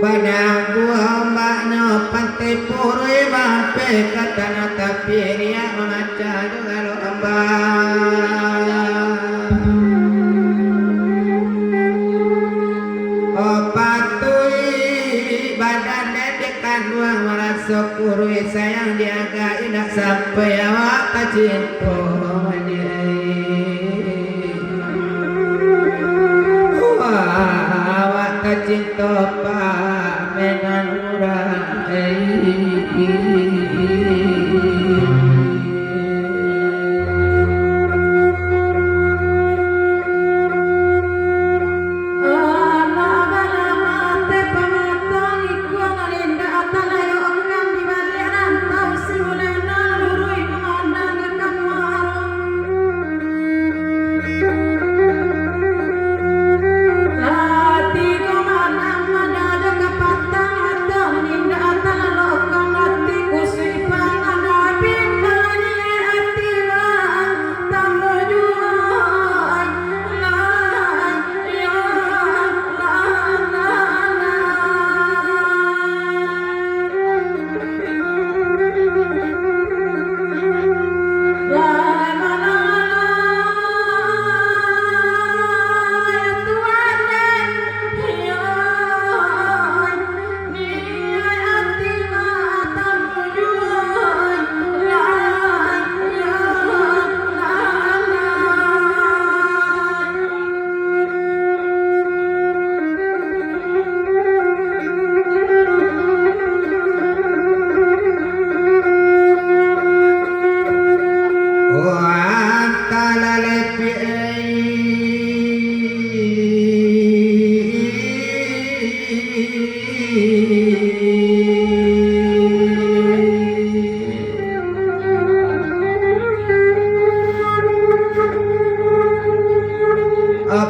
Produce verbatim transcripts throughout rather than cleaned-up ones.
Padangku ombaknyo pantai Purui, mampir ka tanah tapi, riak mamacah jo galombang. Oh, patuik badan dek kanduang, maraso kuruih sayang diagak, indak sampai awak tacinto. Wah, awak tacinto pamenan urang.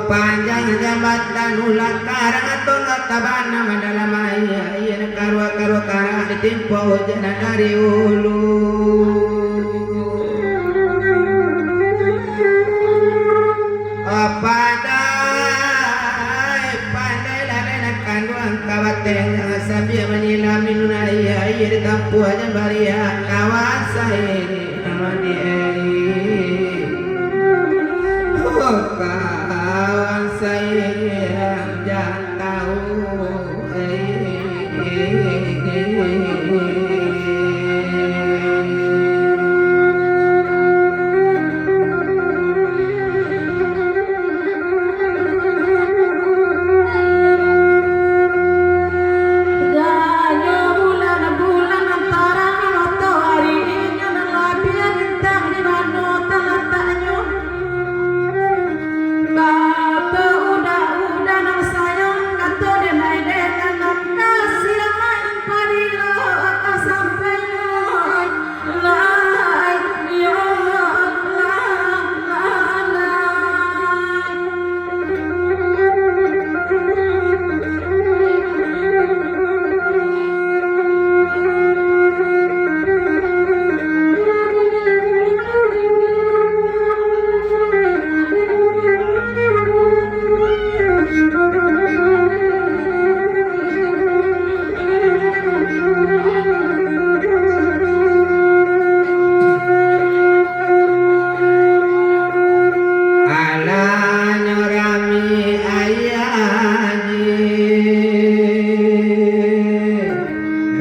Panjang jambatan ulah karang, tonggak tabana madalam aia, aia nan karuah-karuah karang ditimpo hujan dari hulu. Pandai, pandai lalai nan kanduang ka bateh, jangan sambia manyilam minun aia, aia ditampuah jan bariak, kawan sairiang mandi ai. Oh, kawan sairiang jan tahu. Janyo bulan, bulan nan tarang, matoari inyo nan labiah, bintang di mano talataknyo? Kato uda-uda nan sayang, kato denai-denai nan kasiang, pabilo ka sampainyo, lai, yo, lai, lai, lai. Alanyo rami aia ji,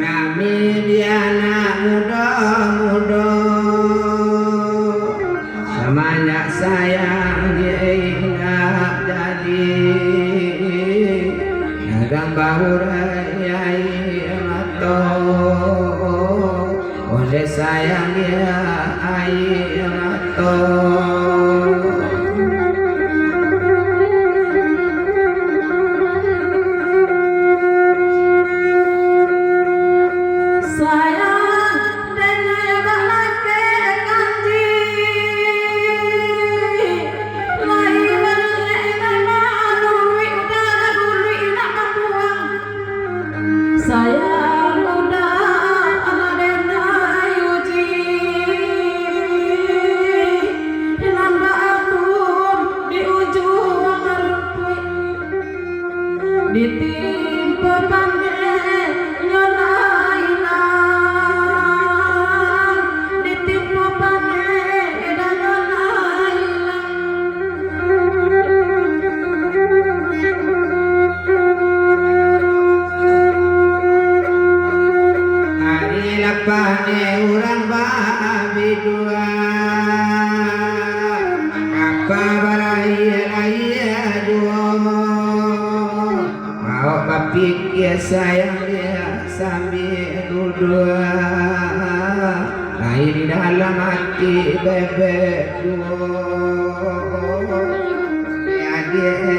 rami di anak mudo-mudo. Samanjak sayang dianggap jadi, nagang bahurai aia mato. Oleh sayang dia aia mato. Sayang dengan bak lakek kanji, lai baliak inai manuruik, udah baguluik nak mambuang. Sayang udah anak denai uji, lambat atur di ujuang rumpuik. Ditimpo pandai Pikir sayang dia sambil duduk, air di dalam hati bebek tu. Adik